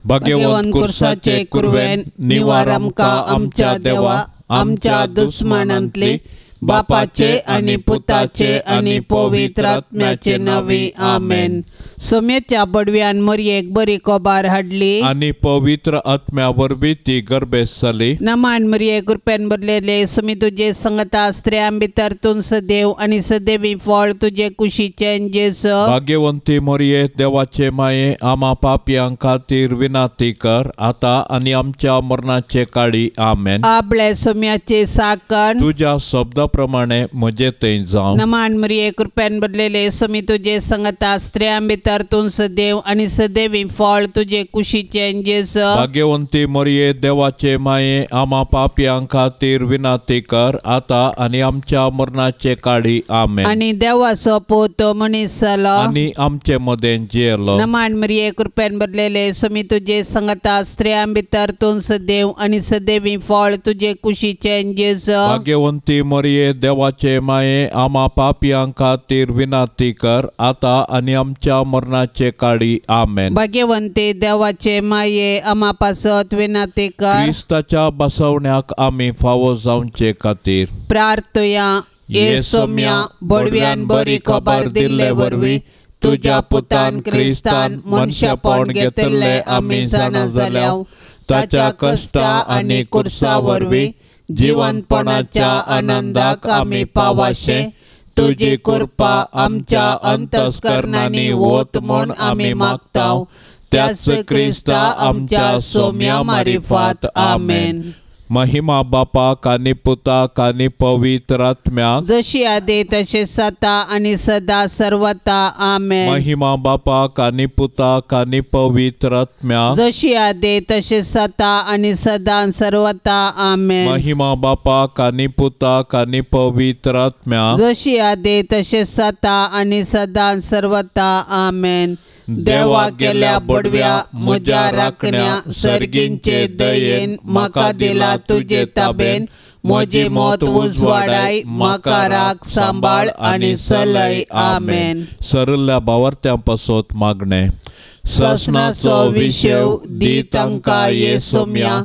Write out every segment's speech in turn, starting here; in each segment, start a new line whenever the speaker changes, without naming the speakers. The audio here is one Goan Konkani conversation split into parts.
भाग्यवंत कुर्साचे कुरवेन निवार आमकां आमच्या देवा आमच्या दुस्मानांतली बापाचे आनी पुताचे आनी पवित्र आत्म्याचे नांवी आमेन. सोम्याच्या बडव्यान मरयेक बरी कोबार हाडली
आनी पवित्र आत्म्या वरवीं ती गर्भेस्त जाली.
नमान मरये कृपेन भरलेले सुमी तुजे संगता स्त्रियां भितर तूं सदैव आनी सदैवी फळ तुजे कुशीचें जेजू.
भाग्यवंती मरये देवाचे माये आमा पापयां खातीर विनाती कर आतां आनी आमच्या मरणाचे काळी आमेन.
आपले सोम्याचे साकण
तुज्या शब्दा प्रमाणे म्हजे थंय जावं.
नमान मरये कृपेन भरलेले सुमी तुजे संगता स्त्रियां भितर तूं सदैव आनी सदैवी फळ तुजे कुशीचें जेजू.
भाग्यवंती मरये देवाचे माये आमा पापयां खातीर विनाती कर आतां आनी आमच्या मरणाचे काळी आमेन.
आनी देवाचो पूत मनीस जालो
आनी आमचे मदें जियेलो.
नमान मरये कृपेन भरलेले सुमी तुजे संगता स्त्रियां भितर तूं सदैव आनी सदैवी फळ तुजे कुशीचें जेजू.
भाग्यवंती मरये देवाचे माये आमा पापयां खातीर विनाती कर आतां आनी आमच्या मरणाचे काळी आमेन.
भाग्यवंती देवाचे माये आमा पासत विनाती कर.
क्रिस्ताच्या बसवण्याक आमी फावो जावचे खातीर
प्रार्थया. ये सोम्या बडव्यान बरी खबर दिल्ले वरवीं तुज्या पुतान क्रिस्तान मनशापण घेतिल्ले आमी जाणा जाल्या. ताच्या कश्टा आनी कुर्सा वरवीं जिवनपणाच्या आनंदाक आमी पावाशे तुजी कृपा आमच्या अंतस्करणांनी वत म्हूण आमी मागता. त्याच क्रिस्ता आमच्या सोम्या मारिफात आमेन.
महिमा बापाक आनी पुताक आनी पवित्र आत्म्याक
जशी आदी तशी सता आनी सदा सर्वता आमेन.
महिमा बापाक आनी पुताक आनी पवित्र आत्म्याक
जशी आदी तशी सता आनी सदा सर्वता आमेन.
महिमा बापाक आनी पुताक आनी पवित्र आत्म्याक
जशी आदी तशी सता आनी सदा सर्वता आमेन. देवा केल्या बडव्या म्हज्या राखण्या सर्गींचे दयेन म्हाका दिला तुजे ताबेन. म्हजी मत उजवाडाय म्हाका राख सांबाळ आनी सलय आमेन.
सरल्या भावार्थ्यां पासत मागणें.
ससनाचो विशेव दी तांकां ये सोम्या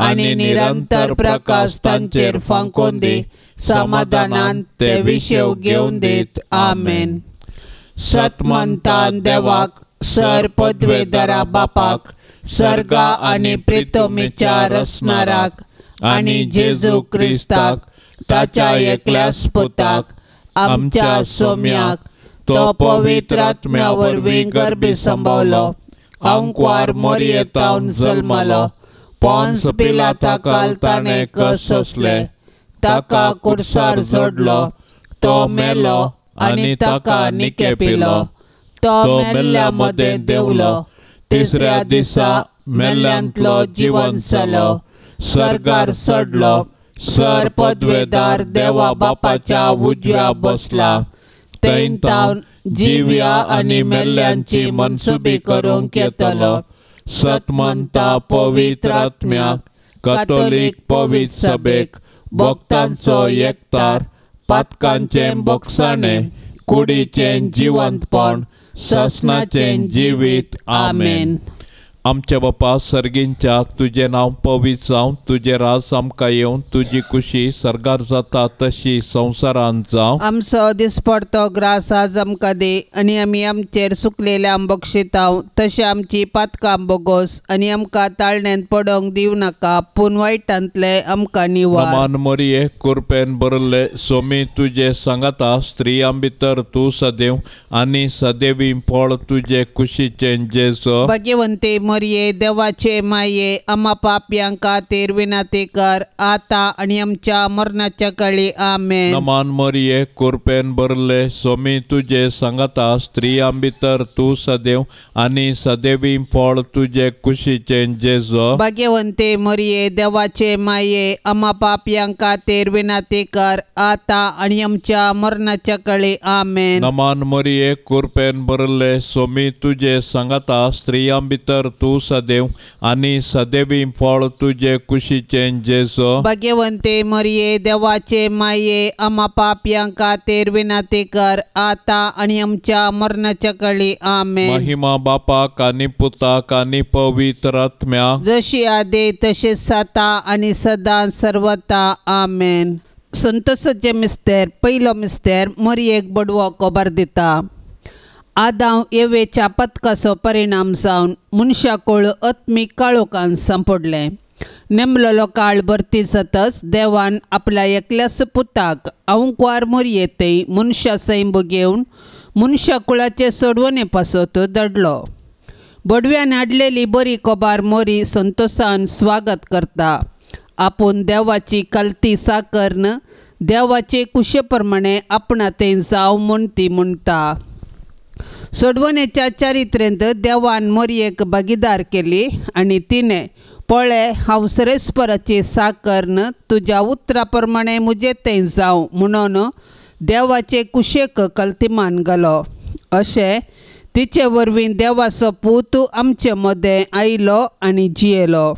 आनी निरंतर प्रकाश तांचेर फांकोन दी. समाधानान ते विशेव घेवन दीत आमेन. सतमंतान देवाक सर पदवेदारा बापाक सर्गा आनी प्रितोमीच्या रसणाराक आनी जेजू क्रिस्ताक ताच्या एकल्याच पुताक आमच्या सोम्याक तो पवित्र आत्म्या वरवीं गर्भी संभवलो. अंकवार मोरयेतावन जल्मलो. पोन्स पिलाता काल ताणें कस सोंसले. ताका कुर्सार जोडलो. तो मेलो आनी ताका निकेपिलो. तो मेल्ल्या मदें देंवलो. तिसऱ्या दिसा मेल्ल्यांतलो जिवन जालो. सर्गार चडलो. सर पदवेदार देवा बापाच्या उजव्या बसला. थंय तावन जिव्या आनी मेल्ल्यांची मनसुबी करूंक येतलो.
सतमंता पवित्र आत्म्याक कॅथोलीक पवित्र सभेक भक्तांचो एकतार पातकांचें बोगसाणें कुडीचें जिवंतपण ससनाचें जिवीत आमेन. आमच्या बापा सर्गींच्या तुजें नांव पवित्र जावं, तुजें राज आमकां येवन, तुजी कुशी सर्गार जाता तशी संवसारांत जावं.
आमचो दिसपडतो ग्रास आज आमकां दी आनी आमी आमचेर सुकलेल्या बक्षिताव तशें आमची पातकां बोगोस आनी आमकां ताळण्यांत पडोंक दिवं नाका पूण वायटांतले आमकां निवार.
नमान मरिये कुरपेन भरले सोमी तुजे सांगाता स्त्रियां भितर तूं सदैव आनी सदैवी फळ तुजे कुशीचें जेजू.
भाग्यवंती मरिये देवाचे माये आमा पापयां खातीर विनंती कर आता आनी आमच्या मरणाच्या काळी आमेन.
नमान मरिये कुरपेन भरले सोमी तुजे सांगाता स्त्रियां भितर तूं सदैव आनी सदैवी फळ तुजे कुशीचें जेजू.
भाग्यवंती मरिये देवाचे माये आमा पापयां खातीर विनंती कर आता आनी आमच्या मरणाच्या काळी आमेन.
नमान मरिये कुरपेन भरले सोमी तुजे सांगाता स्त्रियां भितर तूं सदैव आनी सदैवी फळ तुजे कुशीचें जेजू।
भाग्यवंते मरिये देवाचे माये आमा पापयां खातीर विनंती कर आता आनी आमच्या मरणाच्या कळी। आमेन।
महिमा बापाक आनी पुताक आनी पवित्र आत्म्याक,
जशी आदी तशी सता आनी सदां सर्वता। आमेन। संतोषाचे मिस्तेर पयलो मिस्तेर मरियेक बडवो खबर दिता। आदांव येवेच्या पथकाचो परिणाम जावन मनशाकूळ आत्मीक काळोखान सांपडलें। नेमलेलो काळ भरती जातच देवान आपल्या एकल्याच पुताक अवंकवार मरये थंय मनशा सैंब घेवन मनशाकुळाचे सोडवणे पासत धाडलो। बडव्यान हाडलेली बरी खबर मोरी संतोषान स्वागत करता। आपूण देवाची कलती साकर्न देवाचे कुशे प्रमाणे आपणा तें जावं म्हूण ती म्हणटा। सोडवणेच्या चारित्रेंत देवान मोरयेक भागीदार केली आनी तिणें पळय हांव सरेस्पराची साकर्न तुज्या उतरा प्रमाणे म्हजें तें जावं म्हणून देवाचे कुशेक कलतीमान घालो। अशें तिचे वरवीं देवाचो पूत आमचे मदें आयलो आनी जियेलो।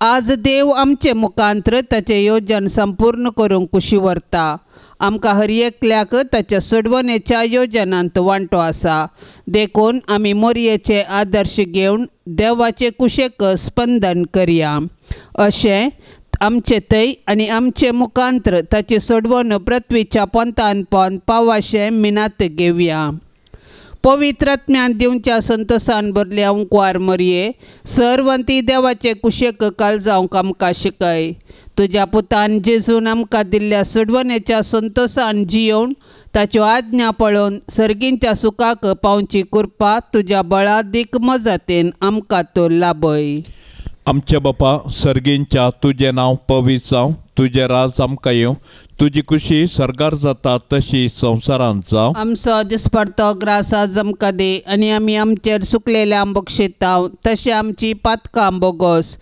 आज देव आमचे मुखांत्र ताचें योजन संपूर्ण करूंक कुशी व्हरता। आमकां हर एकल्याक ताच्या सोडवणेच्या योजनांत वांटो आसा, देखून आमी मोरयेचे आदर्श घेवन देवाचे कुशेक स्पंदन करया। अशें आमचे थंय आनी आमचे मुखांत्र ताची सोडवण पृथ्वीच्या पोंतान पोंत पावाशें मिनात घेवया। पवित्र आत्म्यान दिवच्या संतोषान भरल्या अंकवार मरये सर्वंती देवाचे कुशेक काल जावंक आमकां शिकय। तुज्या पुतान जेजून आमकां दिल्ल्या सोडवणेच्या संतोषान जियोवन ताच्यो आज्ञा पळोवन सर्गींच्या सुखाक पावची कृपा तुज्या बळादीक मजतीन आमकां तो लाभय।
आमच्या बापा सर्गींच्या तुजें नांव पवित्र जावं, तुजें राज आमकां येवं, तुजी कुशी सर्गार जाता तशी संवसारांत जावं।
आमचो दिसपडतो ग्रास आज आमकां दी आनी आमी आमचेर सुकलेल्या बक्षिताव तशें आमची पातकां बोगोस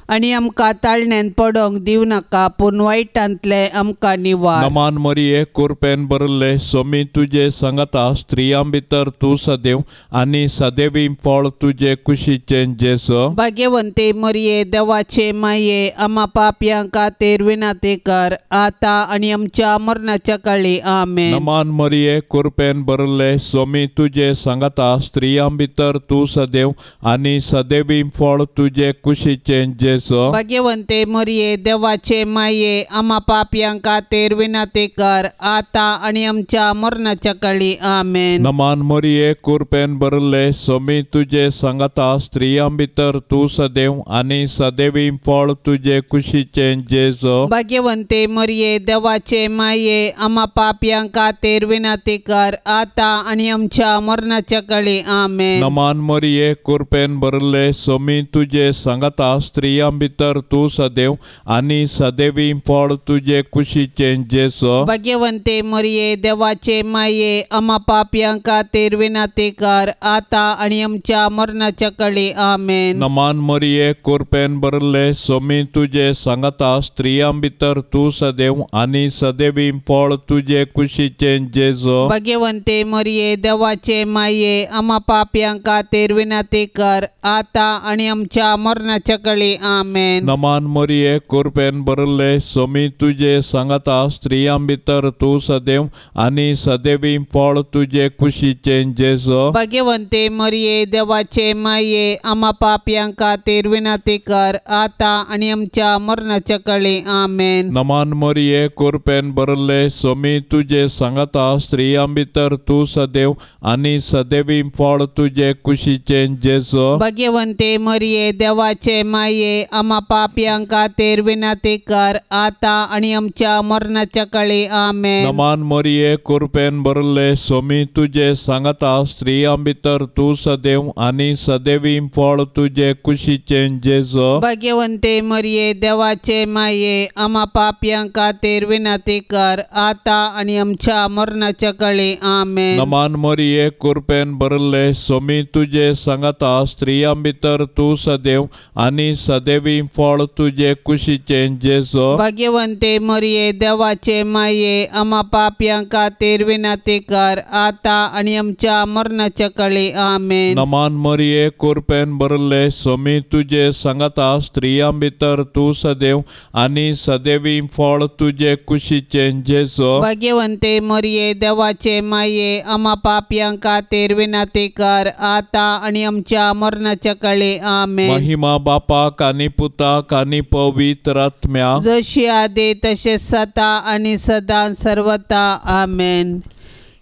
आनी आमकां ताळण्यान पडोंक दिवं नाका पूण वायटांतलें आमकां निवार।
नमान मरिये कुरपेन भरले सोमी तुजे सांगाता, स्त्रियां भितर तूं सदैव आनी सदैवी फळ तुजे कुशीचें जेजू।
भाग्यवंते मरिये देवाचे माये आमा पापयां खातीर विनंती कर आता आनी आमच्या मरणाच्या काळी। आमेन।
नमान मरिये कुरपेन भरले सोमी तुजे सांगाता, स्त्रियां भितर तूं सदैव आनी सदैवी फळ तुजे कुशीचें जेजू।
भाग्यवंते मरिये देवाचे माये आमा पापयां खातीर विनंती कर आता आनी आमच्या मरणाच्या काळी। आमेन।
नमान मरिये कुरपेन भरले सोमी तुजे सांगाता, स्त्रियां भितर तूं सदैव आनी सदैवी फळ तुजे कुशीचें जेजू।
भाग्यवंते मरिये देवाचे माये आमा पापयां खातीर विनंती कर आता आनी आमच्या मरणाच्या काळी। आमेन।
नमान मरिये कुरपेन भरले सोमी तुजे सांगाता, स्त्रियां भितर तूं सदैव आनी सदैवी फळ तुजे कुशीचें जेजू।
भाग्यवंते मरिये देवाचे माये आमा पापयां खातीर विनंती कर आता आनी आमच्या मरणाच्या काळी। आमेन।
नमान मरिये कुरपेन भरले सोमी तुजे सांगाता, स्त्रियां भितर तूं सदैव आनी सदैवी फळ तुजे कुशीचें जेजू।
भाग्यवंते मरिये देवाचे माये आमा पापयां खातीर विनंती कर आता आनी आमच्या मरणाच्या काळी। आमेन।
नमान मरिये कुरपेन भरले सोमी तुजे सांगाता, स्त्रियां भितर तूं सदैव आनी सदैवी फळ तुजे कुशीचें जेजू।
भाग्यवंते मरिये देवाचे माये आमा पापयां खातीर विनंती कर आता आनी आमच्या मरणाच्या काळी। आमेन।
नमान मरिये कुरपेन भरले सोमी तुजे सांगाता, स्त्रियां भितर तूं सदैव आनी सदैवी फळ तुजे कुशीचें जेजू।
भाग्यवंते मरिये देवाचे माये आमा पापयां खातीर विनंती कर आता आनी आमच्या मरणाच्या काळी। आमेन।
नमान मरिये कुरपेन भरले सोमी तुजे सांगाता, स्त्रियां भितर तूं सदैव आनी सदैवी फळ तुजे कुशीचें जेजू।
भाग्यवंते मरिये देवाचे माये आमा पापयां खातीर विनंती कर आता आनी आमच्या मरणाच्या काळी। आमेन।
नमान मरिये कुरपेन भरले सोमी तुजे सांगाता, स्त्रियां भितर तूं सदैव आनी सदैवी सदेवी फळ तुजे कुशीचें जेजू।
भाग्यवंते मरिये देवाचे माये आमा पापयां खातीर विनंती कर आता आनी आमच्या मरणाच्या काळी आमेन।
नमान मरिये कृपेन भरले स्वामी तुजे सांगाता स्त्रियां भितर तूं सदैव आनी सदैवी फळ तुजे कुशीचें जेजू।
भाग्यवंते मरिये देवाचे माये आमा पापयां खातीर विनंती कर आता आनी आमच्या मरणाच्या काळी आमेन।
महिमा बापाक आनी पुताक आनी पवित्र आत्म्याक
जशी आदी तशें सदा आनी सदां सर्वता आमेन।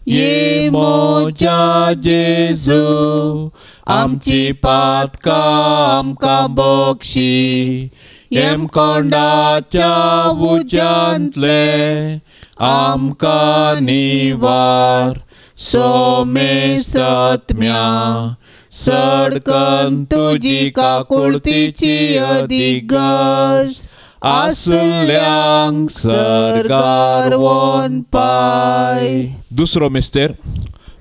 ये म्हज्या जेजू आमची पातकां आमकां बक्षी येमकोंडाच्या उज्यांतले आमकां निवार सोमे सत्म्या सडकन तुजी काकुळतीची अदीक गरज आसल्यांक सरकार वोन पाय। दुसरो मिस्तेर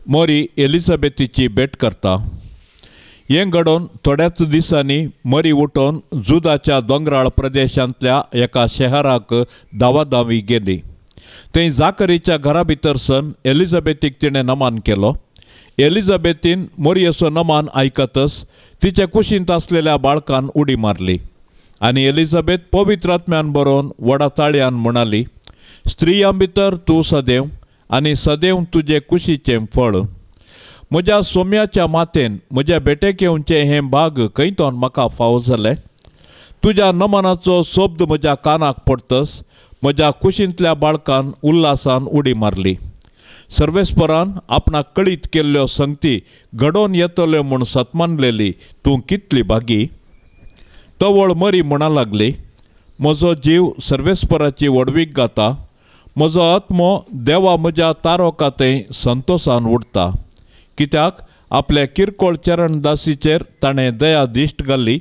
मोरी एलिझाबेथीची भेट करता। हें घडोवन थोड्याच दिसांनी मरी उठोवन जुदाच्या दोंगराळ प्रदेशांतल्या एका शहराक धांवाधांवी गेली। थंय जाकरीच्या घरा भितर सन एलिझाबेथीक तिणें नमान केलो। एलिझाबेथीन मोरयेचो नमान आयकतच तिच्या कुशींत आसलेल्या बाळकान उडी मारली आनी एलिझाबेथ पवित्र आत्म्यान बरोवन व्हडा ताळयान म्हणाली, स्त्रियां भितर तूं सदैव आनी सदैव तुजे कुशीचें फळ। म्हज्या सोम्याच्या मातेन म्हज्या भेटेक येवचें हें भाग खंयतोन म्हाका फावो जालें। तुज्या नमनाचो शब्द म्हज्या कानाक पडतस म्हज्या कुशींतल्या बाळकान उल्हासान उडी मारली। सर्वेस्परान आपणाक कळीत केल्ल्यो संगती घडोवन येतल्यो म्हूण सतमानलेली तूं कितली भागी। तवळ मरी म्हणा लागली, म्हजो जीव सर्वेस्पराची व्हडवीक गाता, म्हजो आत्मो देवा म्हज्या तारोका थंय संतोसान उडटा, कित्याक आपल्या किरकोळ चरणदासीचेर ताणें दया दिश्ट घाली।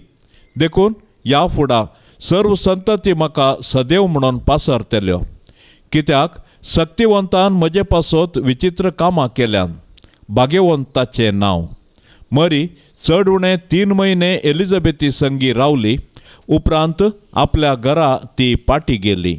देखून ह्या फुडां सर्व संतती म्हाका सदैव म्हणून पासरतल्यो, कित्याक सक्तिवंतान म्हजे पासत विचित्र कामां केल्यान। भाग्यवंताचें नांव। मरी चड उणें 3 म्हयने एलिझाबेथी संगी रावली। उपरांत आपल्या घरा ती पाटी गेली।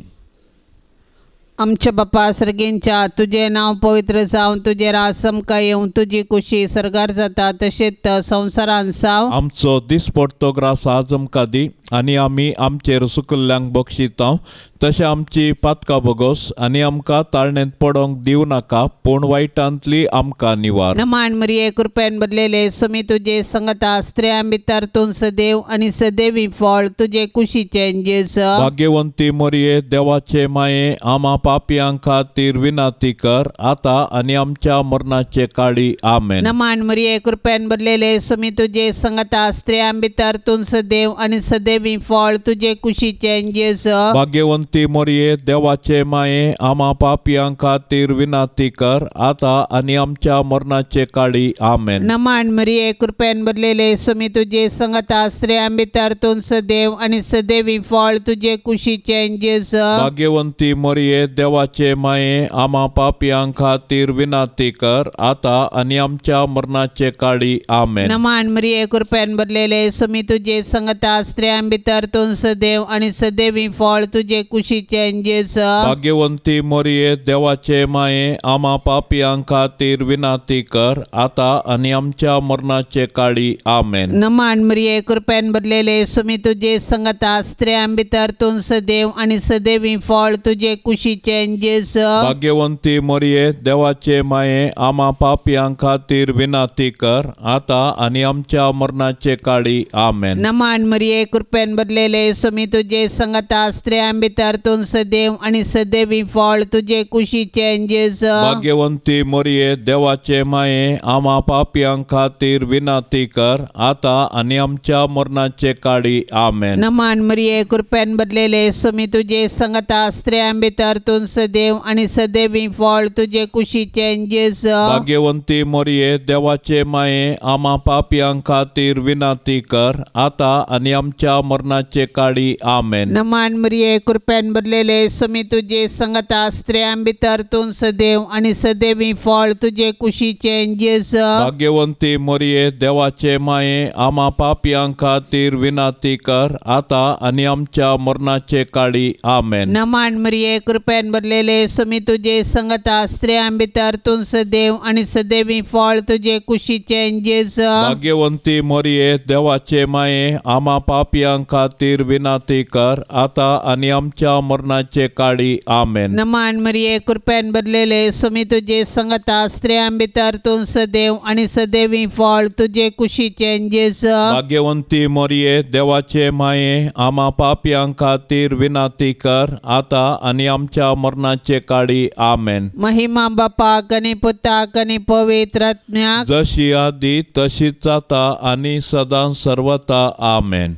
आमच्या बापा सर्गेंच्या तुजें नांव पवित्र जावं, तुजें राज समकां येवं, तुजी कुशी सर्गार जाता तशेंच संवसारान जावं।
आमचो दिसपडतो ग्रास आज आमकां दी आनी आमी आमचेर सुकल्ल्यांक बक्षिता तशें आमची पातकां भोगोस आनी आमकां ताळणेंत पडोंक दिवं नाका, पूण वायटांतली आमकां निवार।
नमान मरिये कृपेन भरलेले स्वामी तुजे संगता, स्त्रियां भितर तूं सदैव आनी सदैवी फळ तुजे कुशीचें जेजू।
भाग्यवंती मरिये देवाचे माये आमा पापयां खातीर विनंती कर आता आनी आमच्या मरणाचे काळी आमेन।
नमान मरिये कृपेन भरलेले स्वामी तुजे संगता, स्त्रियां भितर तूं सदैव आनी सदैवी फळ तुजे कुशीचें जेजू।
भाग्यवंती मरिये देवाचे माये आमा पापयां खातीर विनंती कर आता आनी आमच्या मरणाचे काळी आमेन।
नमान मरिये कृपेन भरलेले स्वामी तुजे संगता, स्त्रियां भितर तूं सदैव आनी सदैवी फळ तुजे कुशीचें जेजू।
भाग्यवंती मरिये देवाचे माये आमा पापयां खातीर विनंती कर आता आनी आमच्या मरणाचे काळी आमेन।
नमान मरिये कृपेन भरलेले स्वामी तुजे संगता, स्त्रियां भितर तूं सदैव आनी सदैवी फळ तुजे कुशीचें जेजू।
भाग्यवंती मरिये देवाचे माये आमा पापयां खातीर विनंती कर आता आनी आमच्या मरणाचे काळी आमेन।
नमान मरिये कृपेन भरलेले स्वामी तुजे संगता, स्त्रियां भितर तूं सदैव आनी सदैवी फळ तुजे कुशीचें जेजू।
भाग्यवंती मरिये देवाचे माये आमा पापयां खातीर विनंती कर आता आनी आमच्या मरणाचे काळी आमेन।
नमान मरिये कृपेन भरलेले स्वामी तुजे संगता, स्त्रियां भितर तूं सदैव आनी सदैवी फळ तुजे कुशीचें जेजू।
भाग्यवंती मरिये देवाचे माये आमा पापयां खातीर विनंती कर आता आनी आमच्या मरणाचे काळी आमेन।
नमान मरिये कृपेन भरलेले स्वामी तुजे संगता, स्त्रियां भितर तूं सदैव आनी सदैवी फळ तुजे कुशीचें जेजू।
भाग्यवंती मरिये देवाचे माये आमा पापयां खातीर विनंती कर आता आनी आमच्या मरणाचे काळी आमेन।
नमान मरिये कृपेन कृपेन भरलेले सुमी तुजे संगता स्त्रियां भितर तूं सदैव आनी सदैवी फळ तुजे कुशीचें जेजू।
भाग्यवंती मरिये देवाचे माये आमा पापयां खातीर विनंती कर आतां आनी आमच्या मरणाचे काळी आमेन।
नमन मरिये कृपेन भरलेले सुमी तुजे संगता स्त्रियां भितर तूं सदैव आनी सदैवी फळ तुजे कुशीचें जेजू।
भाग्यवंती मरिये देवाचे माये आमा पापयां खातीर विनंती कर आतां आनी आमच्या मरणाचे काळी आमेन।
नमन मरिये कृपेन भरलेले सुमी तुजे संगता स्त्रियां भितर तूं सदैव आनी सदैवी फळ तुजे कुशीचें जेजू।
भाग्यवंती मरिये देवाचे माये आमा पापयां खातीर विनंती कर आतां आनी आमच्या मरणाचे काळी आमेन।
महिमा बापाक आनी पुताक आनी पवित्र आत्म्याक,
जशी आदी तशीच आतां आनी सदां सर्वता आमेन।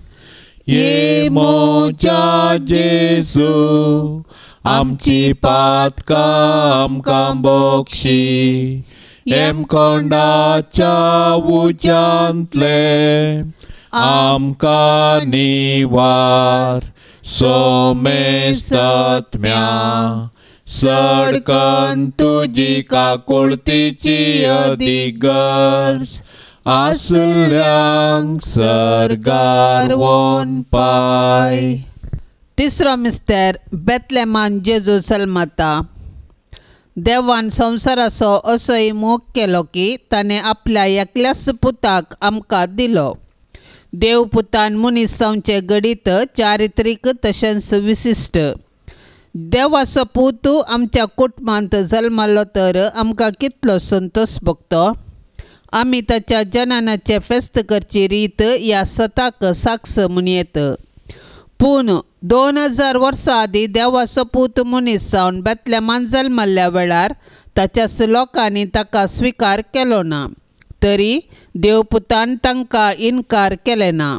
ये म्हज्या जेजू आमची पातकां आमकां बक्षी, हेमखंडाच्या उज्यांतले आमकां निवार, सोमेसत्म्या सडकन तुजी काकुळतीची अदीक गरज आसल्यांक सर्गार वोन पाय।
तिसरो मिस्तेर बेतलेमान जेजू जल्मता। देवान संवसाराचो असोय मोग केलो की ताणें आपल्या एकल्याच पुताक आमकां दिलो। देव पुतान मनीस जावचें घडीत चारित्रीक तशेंच विशिश्ट। देवाचो पूत आमच्या कुटुंबांत जल्मलो तर आमकां कितलो संतोश भोगतो। आमी ताच्या जननाचें फेस्त करची रीत ह्या सताक साक्ष म्हूण येत। पूण 2000 वर्सां आदीं देवाचो पूत मनीस जावन बेतलेमान जल्मल्ल्या वेळार ताच्याच लोकांनी ताका स्विकार केलो ना, तरी देवपुतान तांकां इनकार केले ना।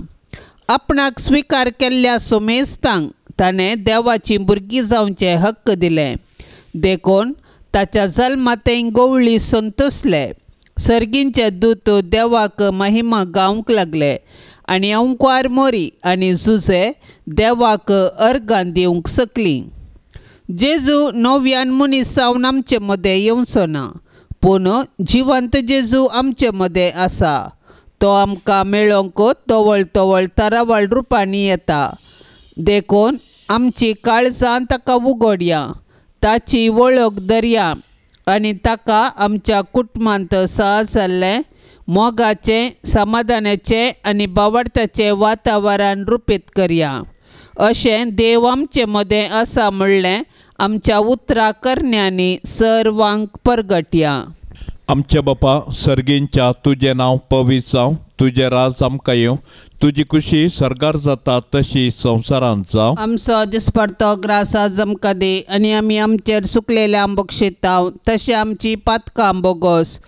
आपणाक स्विकार केल्ल्या सुमेस्तांक ताणें देवाची भुरगीं जावचे हक्क दिले। देखून ताच्या जल्मांत गवळी संतोसले। सर्गींचे दूत देवाक महिमा गावंक लागले आनी अंकवार मोरी आनी जुजे देवाक अर्गां दिवंक शकली। जेजू नव्यान मनीस जावन आमचे मदें येवचो ना, पूण जिवंत जेजू आमचे मदें आसा। तो आमकां मेळोवंक तवळ तवळ तरावळ रुपांनी येता। देखून आमची काळजां ताका उगडया, ताची वळख धरया आनी ताका आमच्या कुटुंबांत सहज जाल्लें मोगाचें, समाधानाचें आनी बावडताचें वातावरण रुपीत करया। अशें देव आमचे मदें आसा म्हणलें आमच्या उतरां करण्यांनी सर्वांक परगटया।
आमच्या बापा सर्गींच्या तुजें नांव पवित्र जावं, तुजें राज आमकां येवं, तुजी खुशी सर्गार जाता तशी संवसारांत जावं।
आमचो दिसपडतो ग्रास आज आमकां दी आनी आमी आमचेर सुकलेल्या बक्षिताव तशें आमची पातकां बोगोस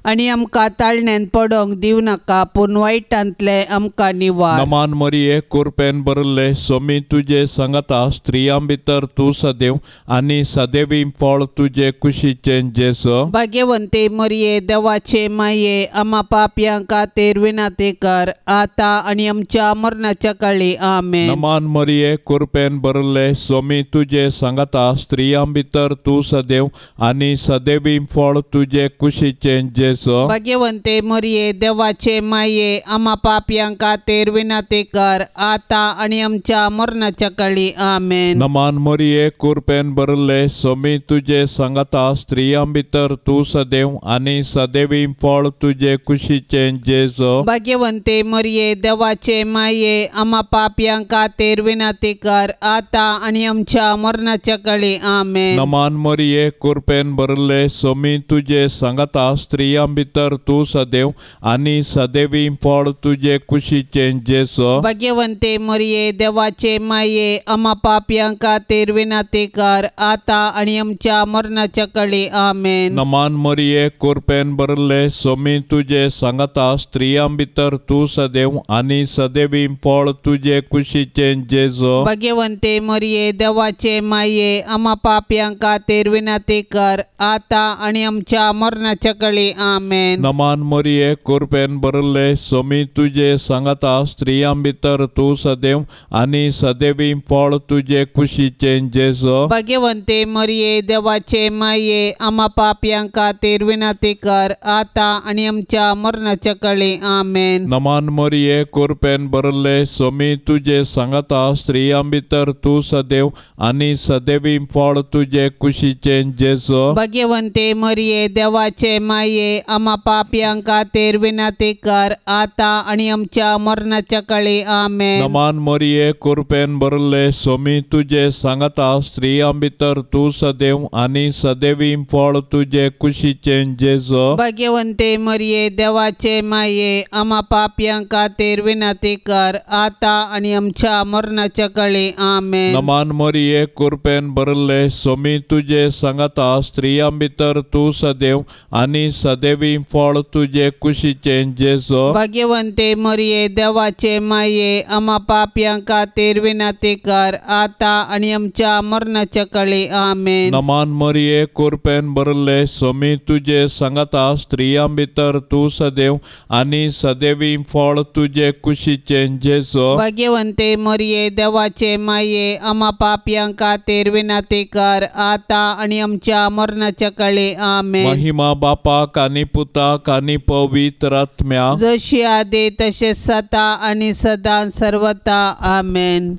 आनी आमकां ताळण्यान पडोंक दिवं नाका, पूण वायटांतले आमकां निवार।
नमान मरिये कुरपेन भरिल्ले सोमी तुजे संगता, स्त्रियां भितर तूं सदैव आनी सदैवी फळ तुजे कुशीचें जेजू।
भाग्यवंती मरिये देवाचे माये आमा पापयां खातीर विनंती कर आतां आनी आमच्या मरणाच्या काळी आमेन।
नमान मरिये कुरपेन भरिल्ले सोमी तुजे संगता, स्त्रियां भितर तूं सदैव आनी सदैवी फळ तुजे कुशीचें जेजू।
भाग्यवंते मरिये देवाचे माये आमा पापयां खातीर विनंती कर आतां आनी आमच्या मरणाच्या काळी आमेन।
नमान मरिये कुरपेन भरिल्ले सोमी तुजे संगता, स्त्रियां भितर तूं सदैव आनी सदैवी फळ तुजे कुशीचें जेजू।
भाग्यवंते मरिये देवाचे माये आमा पापयां खातीर विनंती कर आतां आनी आमच्या मरणाच्या काळी आमेन।
नमान मरिये कुरपेन भरिल्ले सोमी तुजे संगता, स्त्रियां भितर तूं सदैव आनी सदैवी फळ तुजे कुशीचें जेजू।
भाग्यवंते मरिये देवाचे माये आमा पापयां खातीर विनंती कर आतां आनी आमच्या मरणाच्या काळी आमेन।
नमान मरिये कुरपेन भरिल्ले सोमी तुजे संगता, स्त्रियां भितर तूं सदैव आनी सदैवी फळ तुजे कुशीचें जेजू।
भाग्यवंते मरिये देवाचे माये आमा पापयां खातीर विनंती कर आतां आनी आमच्या मरणाच्या काळी आमेन.
नमान मरिये कृपेन भरिल्ले स्वामी तुजे सांगाता स्त्रियां भितर तूं सदैव आनी सदैवी फळ तुजे कुशीचें जेजू.
भाग्यवंते मरिये देवाचे माये आमा पापयां खातीर विनंती कर आतां आनी आमच्या मरणाच्या काळी. आमेन.
नमान मरिये कृपेन भरिल्ले स्वामी तुजे सांगाता स्त्रियां भितर तूं सदैव आनी सदैवी फळ तुजे कुशीचें जेजू.
भाग्यवंते मरिये देवाचे माये आमा पापयां खातीर विनंती कर आतां आनी आमच्या मरणाच्या काळी. आमेन.
नमान मरिये कृपेन भरिल्ले स्वामी तुजे सांगाता स्त्रियां भितर तूं सदैव आनी सदैवी फळ तुजे कुशीचें जेजू.
भाग्यवंते मरिये देवाचे माये आमा पापयां खातीर विनंती कर आतां आनी आमच्या मरणाच्या काळी. आमेन.
नमान मरिये कृपेन भरिल्ले स्वामी तुजे सांगाता स्त्रियां भितर तूं सदैव आनी सदैवी फळ तुजे कुशीचें जेजू.
भाग्यवंते मरिये देवाचे माये आमा पापयां खातीर विनंती कर आतां आनी आमच्या मरणाच्या काळी. आमेन.
नमान मरिये कृपेन भरिल्ले स्वामी तुजे सांगाता स्त्रियां भितर तूं सदैव आनी सदैवी फळ तुजे कुशीचें जेजू.
भाग्यवंते मरिये देवाचे माये आमा पापयां खातीर विनंती कर आतां आनी आमच्या मरणाच्या काळी. आमेन.
महिमा बापाक आनी पुताक आनी पवित्र आत्म्याक,
जशी आदी तशें सदा आनी सदां सर्वता. आमेन.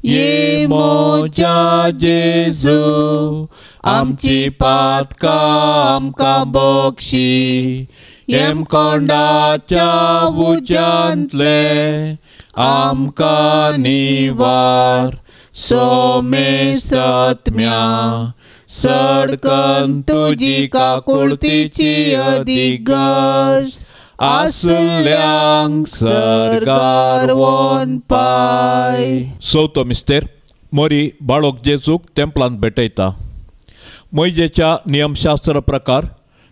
ये म्हज्या जेजू आमची पातकां आमकां बक्षी हेमकोंडाच्या उज्यांतले आमकां निवार सोमे सत्म्या सडकन तुजी काकुळतीची अदीक गरज आसल्यांक सर्गार वोन पाय. चवथो मिस्तेर मोरी बाळोक जेजूक तेंपलांत भेटयता. मोयजेच्या नियमशास्त्र प्रकार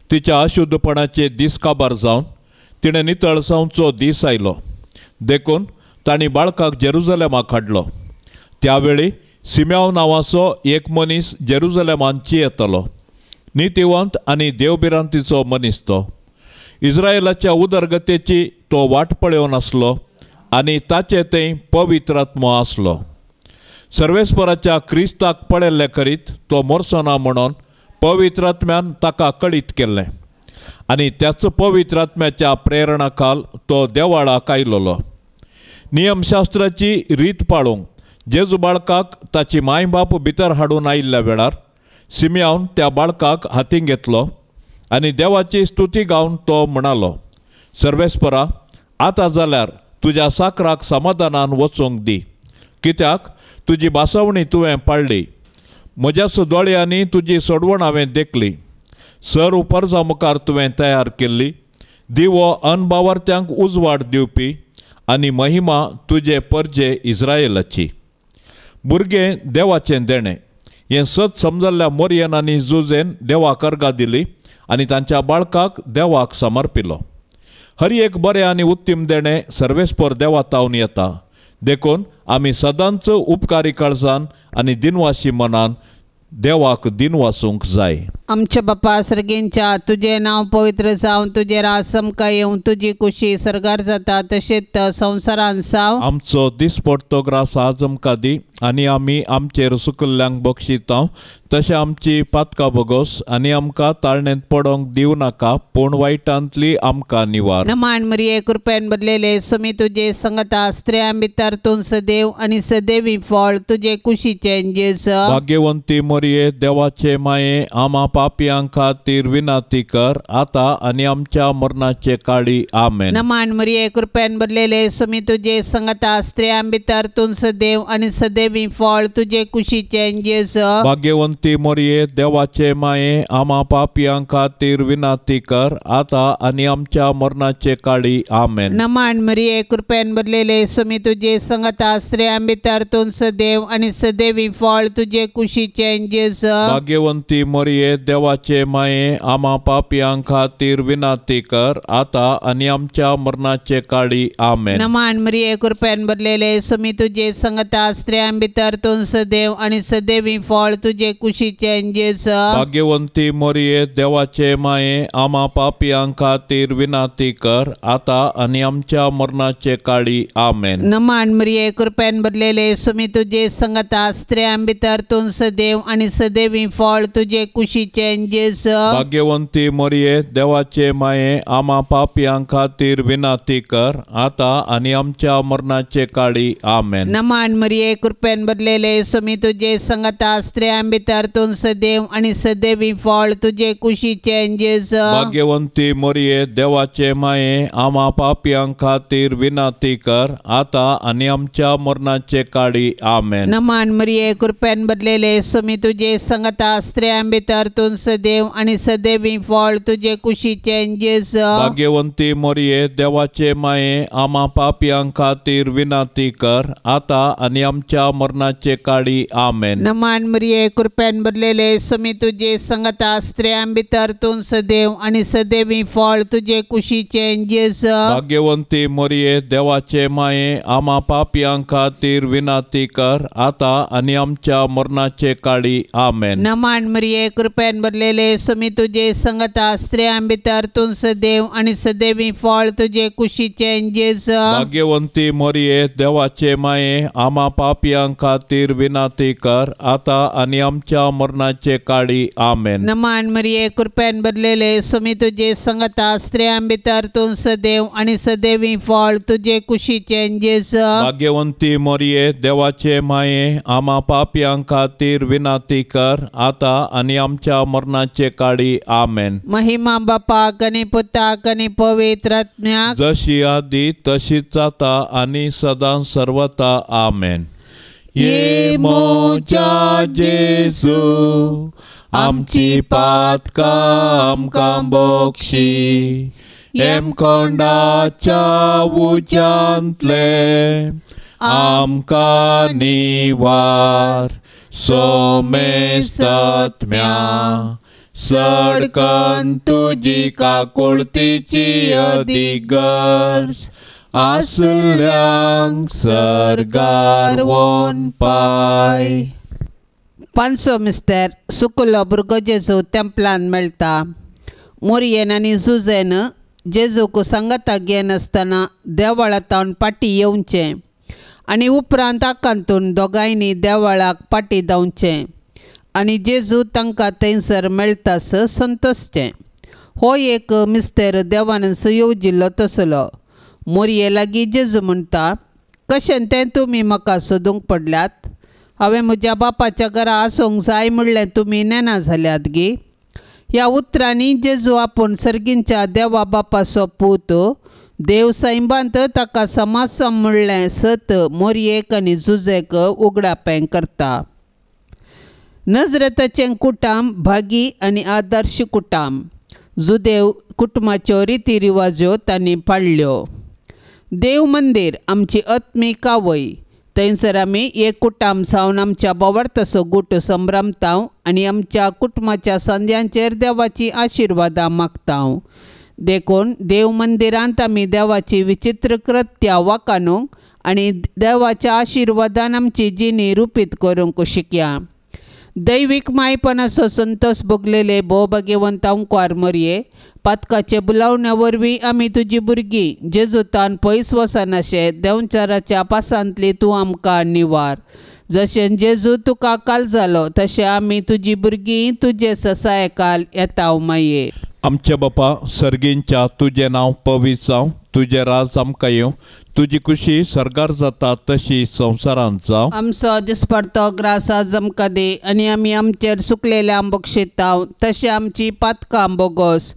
तिच्या अशुद्धपणाचे दीस काबार जावन तिणें नितळ जावचो दीस आयलो, देखून तांणी बाळकाक जेरुजलेमाक हाडलो. त्यावेळी सिम्याव नांवाचो एक मनीस जेरुजलेमांत चियेतालो. नितिवंत आनी देवभिरांतीचो मनीस तो. इस्रायलाच्या उदरगतेची तो वाट पळोवन आसलो आनी ताचे थंय पवित्र आत्मो आसलो. सर्वेस्पराच्या क्रिस्ताक पळयल्ले करीत तो मोरसो ना म्हणून पवित्र आत्म्यान ताका कळीत केल्लें आनी त्याच पवित्र आत्म्याच्या प्रेरणा खाल तो देवाळाक आयलोलो. नियमशास्त्राची रीत पाळूंक जेजू बाळकाक ताची माय बाप भितर हाडून आयिल्ल्या वेळार सिम्यावन त्या बाळकाक हातीन घेतलो आनी देवाची स्तुती गावन तो म्हणालो, सर्वेस्परा आतां जाल्यार तुज्या साकराक समाधानान वचूंक दी, कित्याक तुजी भासवणी तुवें पाळ्ळी, म्हज्याच दोळ्यांनी तुजी सोडवण हांवें देखली, सर्व परजा मुखार तुवें तयार केल्ली दिवो अनबावार्थ्यांक उजवाड दिवपी आनी महिमा तुजे परजे इस्रायलाची. भुरगें देवाचें देणें हें सत समजल्ल्या मोरयेन आनी जुजेन देवाक अर्गां दिली आनी तांच्या बाळकाक देवाक समर्पिलो. हर एक बरें आनी उत्तीम देणें सर्वेस्पर देवा तावन येता, देखून आमी सदांच उपकारी काळजान आनी दिनवाशी मनान देवाक दिनवासूंक जाय.
आमच्या बापा सर्गेंच्या तुजें नांव पवित्र जावं, तुजें राज आमकां येवं, तुजी कुशी सर्गार जाता तशेंच संवसारान जावं.
आमचो दिसपडतो ग्रास आज आमकां दी आनी आमी आमचेर सुकल्ल्यांक बक्षिता तशें आमची पातकां भोगोस आनी आमकां ताळणेंत पडोंक दिवं नाका, पूण वायटांतली आमकां निवार.
नमान मरिये कृपेन भरलेले स्वामी तुजे संगता, स्त्रियां भितर तूं सदैव आनी सदैवी फळ तुजे कुशीचें जेजू.
भाग्यवंती मरिये देवाचे माये आमा पापयां खातीर विनंती कर आतां आनी आमच्या मरणाचे काळी. आमेन.
नमान मरिये कृपेन भरलेले स्वामी तुजे संगता, स्त्रियां भितर तूं सदैव आनी सदैवी फळ तुजे कुशीचें जेजू.
भाग्यवंती मरिये देवाचे माये आमा पापयां खातीर विनंती कर आतां आनी आमच्या मरणाचे काळी. आमेन.
नमान मरिये कृपेन भरलेले स्वामी तुजे संगता, स्त्रियां भितर तूं सदैव आनी सदैवी फळ तुजे कुशीचें जेजू.
भाग्यवंती मरिये देवाचे माये आमा पापयां खातीर विनंती कर आता आनी आमच्या मरणाचे काळी आमेन।
नमान मरिये कृपेन भरलेले सुमी तुजे संगता स्त्रियां भितर तूं सदैव आनी सदैवी फळ तुजे कुशीचें जेजू।
भाग्यवंती मरिये देवाचे माये आमा पापयां खातीर विनंती कर आता आनी आमच्या मरणाचे काळी आमेन।
नमान मरिये कृपेन भरलेले सुमी तुजे संगता स्त्रियां भितर तूं सदैव आनी सदैवी फळ तुजे कुशीचें जेजू।
भाग्यवंती मरिये देवाचे माये आमा पापयां खातीर विनंती कर आता आनी आमच्या मरणाचे काळी आमेन।
नमान मरिये कृपेन भरलेले सुमी तुजे संगता स्त्रियां भितर तूं सदैव आनी सदैवी फळ तुजे कुशीचें जेजू।
भाग्यवंती मरिये देवाचे माये आमा पापयां खातीर विनंती कर आता आनी आमच्या मरणाचे काळी आमेन।
नमान मरिये कृपेन भरलेले सुमी तुजे संगता स्त्रियां भितर तूं सदैव आनी सदैवी फळ तुजे कुशीचें जेजू।
भाग्यवंती मरिये देवाचे माये आमा पापयां खातीर विनंती कर आता आनी आमच्या मरणाचे काळी आमेन।
नमान मरिये कृपेन भरलेले सुमी तुजे संगता स्त्रियां भितर तूं सदैव आनी सदैवी फळ तुजे कुशीचें जेजू।
भाग्यवंती मरिये देवाचे माये आमा पापयां खातीर विनंती कर आता आनी आमच्या मरणाचे काळी आमेन।
नमान मरिये कृपेन भरलेले सुमी तुजे संगता स्त्रियां भितर तूं सदैव आनी सदैवी फळ तुजे कुशीचें जेजू।
भाग्यवंती मरिये देवाचे माये आमा पापयां खातीर विनंती कर आता आनी आमच्या मरणाचे काळी आमेन।
नमान मरिये कृपेन भरलेले सुमी तुजे संगता स्त्रियां भितर तूं सदैव आनी सदैवी फळ तुजे कुशीचें जेजू।
भाग्यवंती मरिये देवाचे माये आमा पापयां खातीर विनंती कर आता आनी आमच्या मरणाचे काळी आमेन।
महिमा बापाक आनी पुताक आनी पवित्र आत्म्याक,
जशी आदी तशीच आता आनी सदां सर्वता आमेन। ये मोजा जेजू आमची पातकां आमकां बक्षी, हेमकोंडाच्या उज्यांतले आमकां निवार, सोमेसत्म्या सडकन तुजी काकुळतीची अधिगर्ज आसल्यांक सर्गार वोन पाय।
पांचसो मिस्तर सुकुलो भुरगो जेजू तेंपलान मेळटा। मोरयेन आनी जुजेन जेजूक सांगाता घेनासतना देवळांतावन फाटीं येवचें आनी उपरांत आकांतून दोगांयनी देवळाक फाटीं धांवचें आनी जेजू तांकां थंयसर मेळटास संतोशचें। हो एक मिस्तेर देवानस येवजिल्लो तसलो। मोरये लागीं जेजू म्हणटा, कशें तें तुमी म्हाका सोदूंक पडल्यात? हांवें म्हज्या बापाच्या घरा आसूंक जाय म्हणलें तुमी नेणा जाल्यात गी? ह्या उतरांनी जेजू आपूण सर्गींच्या देवा बापाचो पूत, देव सैंबांत ताका समासम म्हणलें सत मोरयेक आनी जुजेक उगडापें करता। नजरेताचें कुटाम भागी आनी आदर्श कुटाम जुदेव कुटुंबाच्यो रिती रिवाज्यो तांणी पाळ्ळ्यो। देव मंदीर आमची आत्मीक आवय, थंयसर आमी एक कुटाम जावन आमच्या बोवार्थाचो गुट संभ्रमता आनी आमच्या कुटुंबाच्या संद्यांचेर देवाची आशिर्वादां मागता। देखून देव मंदिरांत आमी देवाची विचित्र कृत्या वाखाणूंक आनी देवाच्या आशिर्वादान आमची जिणी रुपीत करूंक शिकया। दैवीक मायपणाचो संतोष भोगलेले भोव भाग्यवंत अंकुर मोरये, पातकाचे बुलावण्या वरवीं आमी तुजी भुरगीं जेजूतान पयस वचनाशे देंवचाराच्या पासांतली तूं आमकां निवार। जशें जेजू तुका काल जालो तशें आमी तुजी भुरगीं तुजे ससायकाल येता माये।
आमच्या बापा सर्गींच्या तुजें नांव पवित्र जावं, तुजें राज आमकां येवं, तुजी खुशी सर्गार जाता तशी संवसारांत जावं।
आमचो दिसपडतो ग्रास आज आमकां दी आनी आमी आमचेर सुकलेल्या बक्षिताव तशें आमची पातकां बोगोस